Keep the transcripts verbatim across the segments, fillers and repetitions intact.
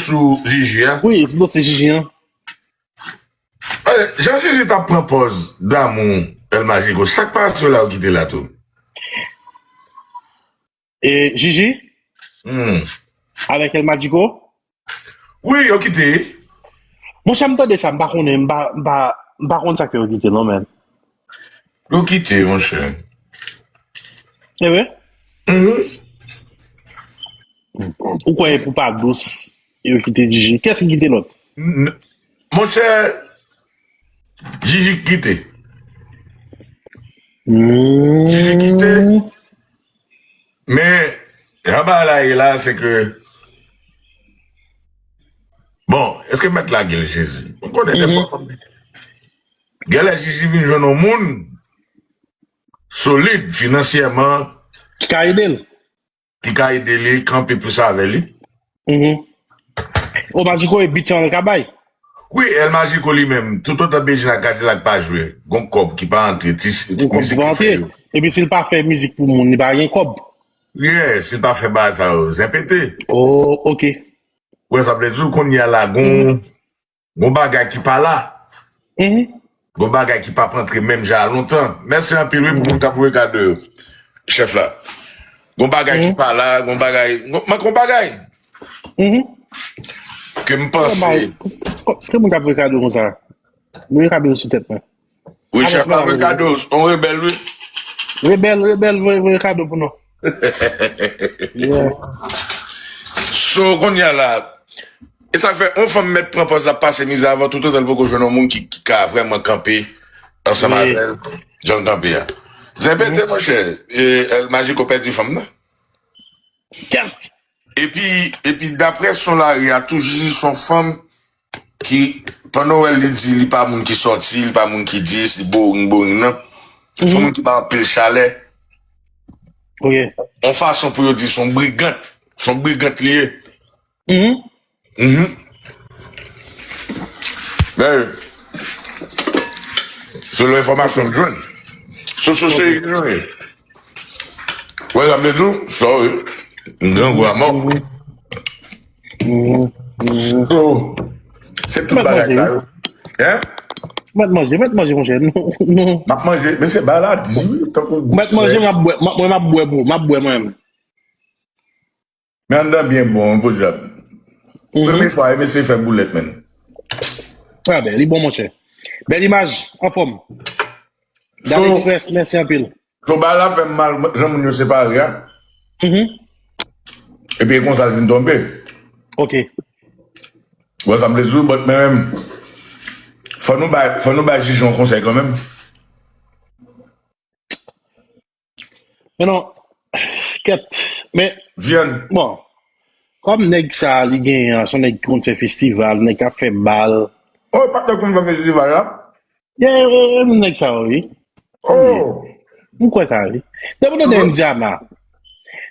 sou Jiji a. Wi, sou dosye Jiji an. Jan Jiji t ap pran pòz damou El Magico, sa k pase la yo kite la tou? E Jiji? Hmm. Avèk El Magico? Wi, yo kite. Monchè, m tande sa, m pa konnen, m pa, m pa, m pa konn sa ke yo kite, non, men. Yo kite, monchè. E vre? Mhm. Ou kwè pou pa dous, yo kite Jiji? Kiyès ki kite lòt? N-, monchè, Jiji kite. Hmm. Jiji kite. Men, jan bagay la ye la, se ke, bon, èske mèt la gen l, Jezi? M konnen de fwa, genlè Jiji vin jwenn yon moun solid finansyèman. Ki ka ede l. Ki ka ede li kanpe plis avè li. Mhm. O, Magico e bit an l ka bay. Wi, El Magico li menm, toutotan Bedjine ak Kadilak pa jwe, gon kòb ki pa antre, ti, ti mizik ki fè yo. Epi si l pa fè mizik pou moun, li pa gen kòb. Yeah, si l pa fè bagay sa yo, zen pete. Oh, ok. Ou wè sa m vle di w, kounye a la, gon, gon bagay ki pa la. Mhm. Gon bagay ki p ap antre menm jan a lontan. Mèsi anpil, wi, pou moun k ap voye kado yo. Chèf la. Gon bagay ki pa la, gon bagay, gon, manke yon bagay. Mhm. Ke m panse. Ke moun k ap voye kado konsa? Voye kado sou tèt mwen. Wi, chèf la voye kado, yon rebèl, wi. Rebèl, rebèl, voye, voye kado pou nou. Yeah. So, kounye a la, e sa k fè, yon fanm mèt pran pòz l ap pase mizè avan toutotan l poko jwenn yon moun ki, ki ka vrèman kanpe ansanm avè l, jan l kanpe a. Zen pete, monchè, e, El Magico pèdi fanm nan. Kèt! Epi, epi daprè son lari a, tou Jiji se yon fanm ki, pandan w wè l, li di li pa moun ki sòti, li pa moun ki dis, li boring, boring nan. Se yon moun ki bay anpil chalè. Ok. Yon fason pou yo di se yon brigant. Se yon brigant li ye. Mhm. Mhm. Ben, selon enfòmasyon m jwenn. Soso cheri ki jwenn. Wè, sa m te di w, sorry. M grangou a mò. So, se tout bagay sa yo. Hein? Mèt manje, mèt manje, monchè. Non, non. M ap manje, men se bagay la di, wi, tankou goup frè. Mèt manje, m ap bwè, m ap, mwen m ap bwè pou, m ap bwè mwen menm. Men anndan byen bon, wi, podyab. Mhm. Premye fwa, e mesye fè boulèt, menn. Ah, ben, li bon, monchè. Bèl imaj, anfòm. Dal Express, mèsi anpil. So, bagay la fè m mal, jan moun yo separe a. Mhm. Epi e konsa l vin tonbe. Ok. Bon, sa m vle di w, but men menm, fò nou bay, fò nou bay Jiji yon konsèy kanmenm. Men non, kèt, men, vyann, bon, kòm nèg sa li genyen an, se yon nèg ki konn fè festival, nèg k ap fè bal. Oh, patnè konn fè festival la? Yeah, e, e, e, nèg sa yo, wi. Oh. M kwè sa, wi. Depi w tande Indiana.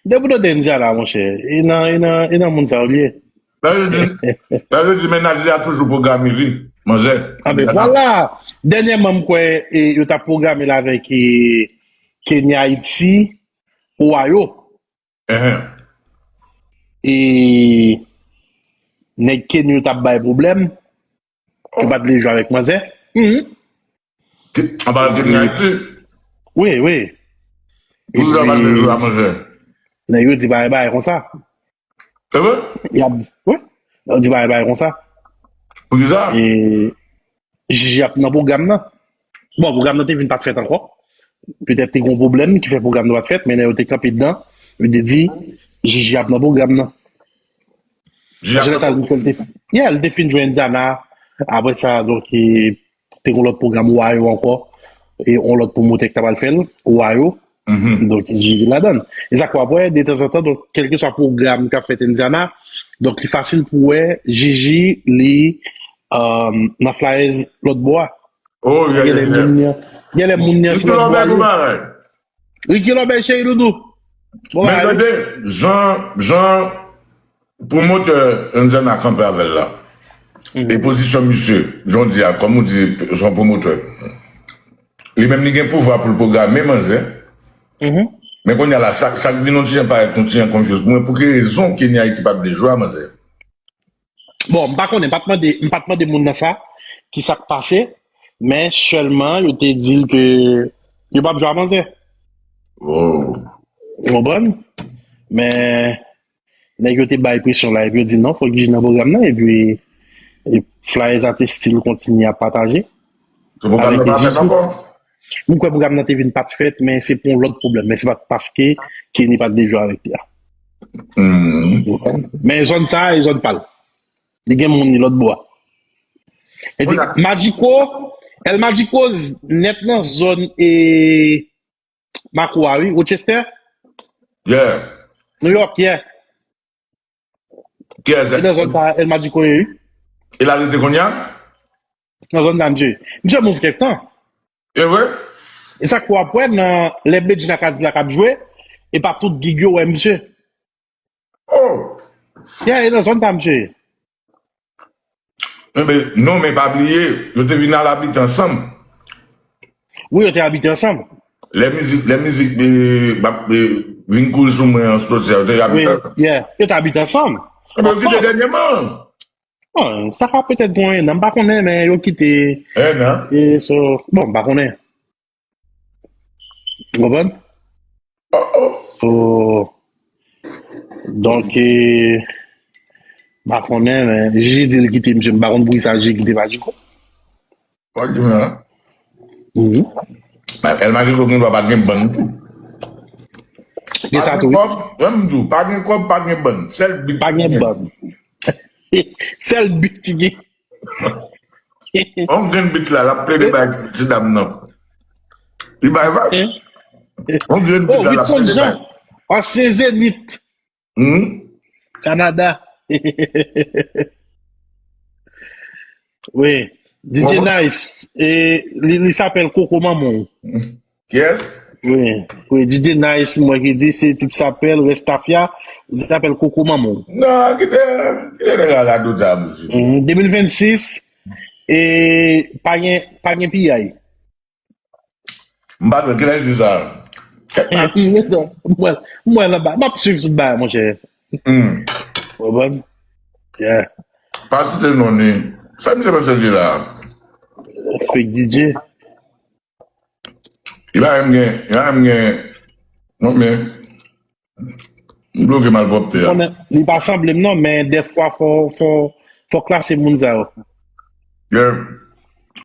Depi w tande Indiana, monchè, e nan, e nan, e nan moun sa yo li ye. Sa vle di, sa vle di mennaj li a toujou pwograme li, manzè. Ah, ben, vwala. Dènyèman, m kwè, e, yo t ap pwograme l avèk, e, Kenya Haiti, Ohio. Enhen. E nèg Kenya yo t ap bay pwoblèm. Yo pa t vle jwe avèk manzè. Mhm. Anba Kenya Haiti? Wi, wi. Pou yo pa t vle jwe avèk manzè. Nèg yo di bay bay konsa. E vre? Y ap, wi. Yo di bay bay konsa. Poukisa? E Jiji ap nan pwogram nan. Bon, pwogram nan te vin pa t fèt ankò. Petèt te gen yon pwoblèm ki fè pwogram nan pa t fèt, men lè yo te kanpe dedan, yo te di, Jiji ap nan pwogram nan. Jiji ap nan pwogram. Yeah, li te fin jwe Indiana. Apre sa, donk, e, te gen lòt pwogram Ohio ankò. E yon lòt pwomotè ki ta pral fè l, Ohio. Mhm. Donk, Jiji ladan l. E sa k w ap wè, detanzantan, donk, kèlkeswa pwogram k ap fèt Indiana, donk, li fasil pou w wè Jiji, li, um, nan flyers lòt bò a. Oh, yeah, yeah, yeah. Genlè moun nan, genlè moun nan se lòt bò a li ye. Ricky Lòbèy, cheri doudou. Bon, men tande, jan, jan pwomotè Indiana kanpe avè l la. Mhm. E pozisyon misye, jan w di a, kòm ou di, se yon pwomotè. Li menm li gen pouvwa pou l pwograme manzè. Mhm. Men kounye a la, sa, sa k vin yon ti jan parèt yon ti jan confuse pou mwen, pou ki rezon Kenya Haiti pa t vle jwe a manzè? Bon, m pa konnen, m pa t mande, m pa t mande moun nan sa, ki sa k pase, men sèlman yo te di l ke yo p ap jwe a manzè. Oh. Ou konprann? Men nèg yo te bay presyon la, epi yo di non, fòk Gigi nan pwogram nan, epi e flyers a te still kontinye ap pataje. Se pwogram nan pa fèt ankò? M kwè pwogram nan te vin pa t fèt, men se pou yon lòt pwoblèm. Men se pa t paske Kenny pa t vle jwe avèk li a. Hmm. Men zòn sa a, e zòn pa l. Li gen moun li lòt bò a. E di, Kounye a- Magico, El Magico nèt nan zòn e Mako a, wi, Rochester, Yeah. New York, yeah. Kiyès? Se nan zòn sa a, El Magico ye, wi. E l ap rete kounye a? Nan zòn sa, misye. Misye move kèk tan. E vre? E sa k fè w ap wè nan lè Bedjine ak Azila k ap jwe, e pa tout gig yo wè misye. Oh! Yeah, e nan zòn sa, misye. Enben, non, men pa bliye, yo te vin al abite ansanm. Wi, yo te abite ansanm. Lè mizik, lè mizik e, e, vin koul sou mwen an sosya, yo te Wi, abite ansanm. Yeah. Yo te abite ansanm. Enben, yo kite dènyèman. Bon, sa ka petèt gen yon an, m pa konnen, men yo kite. En an. E so, bon, m pa konnen. Ou konprann? Oh, oh. So, donk, e, m pa konnen, men Gigi di l kite misye, m pa konn poukisa Gigi kite Magico. Wè di mwen. Mhm. El Magico gen dwa pa gen bann tou. Gen sa tou, wi. Kòb, wè m di w, pa gen kòb, pa gen bann. Sèl bit. Pa gen bann. Sèl bit ki gen. On gen bit la, l ap plede bay ti dam nan. Li bay vag. Hein? On gen bit Oh, la, l ap Ritson plede bay. Jean, ansyen Zenith, Hmm? Kanada. Wi. D J Bon. Nice, e, li, li s'appelle Coco Maman. Yes? Wi, wi, D J Nice, mwen ki di, se tip s'appelle Restafia, li s'appelle Coco Maman. Non, kite, kite nèg la radota, mesye. Mhm, de mil vennsis, e pa gen, pa gen piyay. M pa konn kilè di sa. Mwen, mwen, mwen, la, m ap swiv tout bagay, monchè. Hmm. Ou konprann? Yeah. Pa site non ni. Sa misye panse li la? Fake D J. Li pa menm gen, li pa menm gen. Non, men. M bloke malpwòpte a. Konnen, li pa sanble m non, men dèfwa fò, fò, fò klase moun sa yo. Yeah.